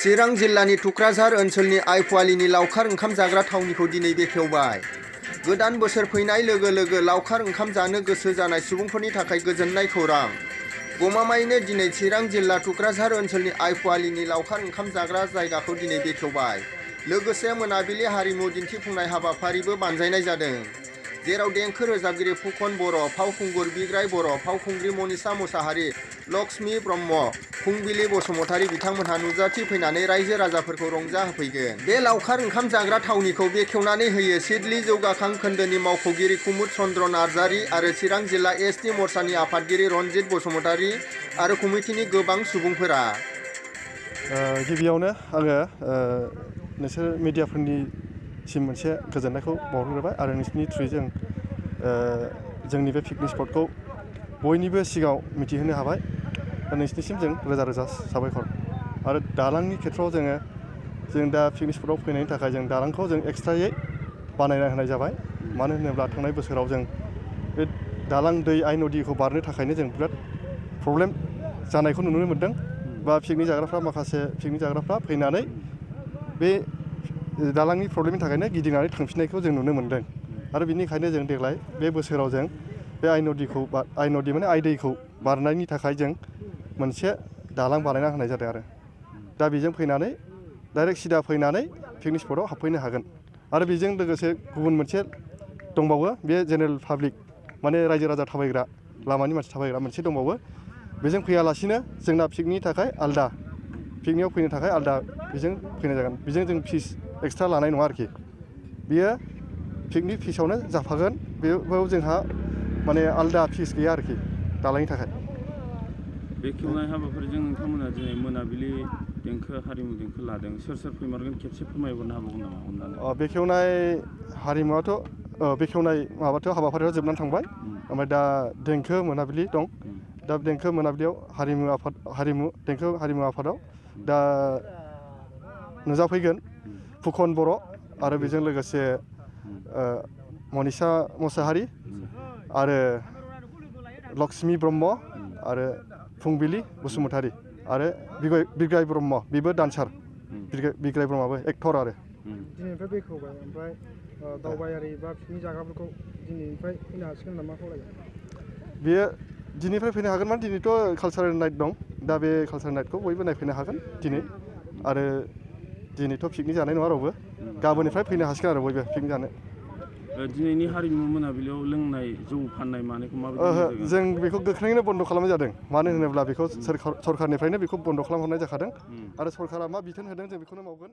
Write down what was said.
चिरां जिल्लानि टुक्राझार ओनसोलनि आइपुवालिनि लावखार ओंखाम जाग्रा थावनिखौ दिनै बेखेवबाय। गोदान बोसोर फैनाय लोगो लोगो लावखार ओंखाम जानो गोसो जानाय सुबुंफोरनि थाखाय गोजोननाय खौरां। गमामायैनो दिनै चिरां जिल्ला टुक्राझार ओनसोलनि आइपुवालिनि लावखार ओंखाम जाग्रा जायगाखौ दिनै बेखेवबाय। लोगोसे मोनाबिलि हारिमु दिन्थिफुंनाय हाबाफारिबो बानजायनाय जादों, जेराव देंखो रोजाबगिरि फुकन बर', फावखुंगुर बिग्राय बर', फावखुंग्रि मनिषा मुसाहारि, लक्ष्मी ब्रह्म, फुंबिलि बसुमतारी बिथांमोनहा नुजाथि फैनानै रायजो राजाफोरखौ रंजाहोफैगोन। बे लावखार ओंखाम जाग्रा थावनिखौ बेखेवनानै होयो सिडली जौगाखां खोन्दोनि मावख'गिरि कुमुद चन्द्र नार्जारि आरो चिरां जिल्ला एसटि मोर्चानि आफादगिरि रनजित बसुमतारी आरो कमिटिनि गोबां सुबुंफोरा। गिबियावनो आङो नोंसोर मिडियाफोरनिसिम मोनसे गोजोननायखौ बावहरग्रोबाय आरो नोंसोरनि थ्रुयै जोंनि बे पिकनिक स्पटखौ बयनिबो सिगाङाव मिथिहोनो हाबाय। नोंसोरनिसिम जों रोजा रोजा साबायखर। आरो दालांनि खेथ्रआव जों दा पिकनिक स्पटआव फैनायनि थाखाय जों दालांखौ जों एक्सट्रायै बानायना होनाय जाबाय। मानो होनोब्ला थांनाय बोसोराव जों बे दालां दै आइ नदीखौ बारनो थाखायनो जों बिराद प्रब्लेम जानायखौ नुनो मोन्दों। बा पिकनिक जाग्राफ्रा फैनानै बे दालांनि प्रब्लेमनि थाखायनो गिदिंनानै थांफिननायखौ जों नुनो मोन्दों। आरो बिनिखायनो जों देग्लाय बे बोसोराव जों बे आइ नदि माने आइ दैखौ बारनायनि थाखाय जों मोनसे दालां बानायना होनाय जादों। आरो दा बेजों फैनानै डाइरेक्ट सिदा फैनानै पिकनिक स्पटआव हाबफैनो हागोन। आरो बेजों लोगोसे गुबुन मोनसे दंबावो, बे जेनेरेल पाब्लिक माने रायजो राजा थाबायग्रा लामानि मानसि थाबायग्रा मोनसे दंबावो। बेजों फैयालासिनो जोंना पिकनिकनि थाखाय आलदा, पिकनिकआव फैनो थाखाय आलदा बेजों फैनाय जागोन। बेजों जों फिस एक्सट्रा लानाय नङा आरोखि। बियो पिकनिक फिसावनो जाफागोन। बेयाव जोंहा माने आलदा फिस गैया आरोखि दालांनि थाखाय। बेखेवनाय हाबाफारिजों नोंथांमोना दिनै मोनाबिलि देंखो हारिमु देंखो लादों। सोर फैमारगोन खेबसे फोरमायहरनो हाबावगोन नामा अननानै? बेखेवनाय हारिमुआथ' बेखेवनाय हाबाफारिया जोबनानै थांबाय। ओमफ्राय दा देंखो मोनाबिलि दं। दा देंखो मोनाबिलियाव देंखो हारिमु आफादाव दा नुजाफैगोन फुकन बर' आरो बेजों लोगोसे मनिषा मुसाहारि आरो लक्ष्मी ब्रह्म आरो फुंबिलि बसुमतारी आरो बिग्राय ब्रह्म, बेबो डान्सार। बिग्राय ब्रह्मआबो एक्टर। आरो दिनैनिफ्राय बेखेवबाय, ओमफ्राय दावबायारि बा पिकनिक जाग्राफोरखौ दिनैनिफ्राय फैनो हासिगोन नामा खावलायगोन? बेयो दिनैनिफ्राय फैनो हागोन। माने दिनैथ' कालसारेल नाइट दं। दा बे कालसारेल नाइटखौ बयबो नायफैनो हागोन दिनै। आरो दिनैथ' पिकनिक जानाय नङा रावबो, गाबोननिफ्राय फैनो हासिगोन आरो बयबो पिकनिक जानो। दिनैनि हारिमु मोनाबिलियाव लोंनाय जौ फाननाय मानायखौ माबायदि? जों बेखौ गोख्रैनो बन्द' खालामनाय जादों। मानो होनोब्ला बेखौ सरखारनिफ्रायनो बेखौ बन्द' खालामहरनाय जाखादों। आरो सरकारा मा बिथोन होदों जों बेखौनो मावगोन।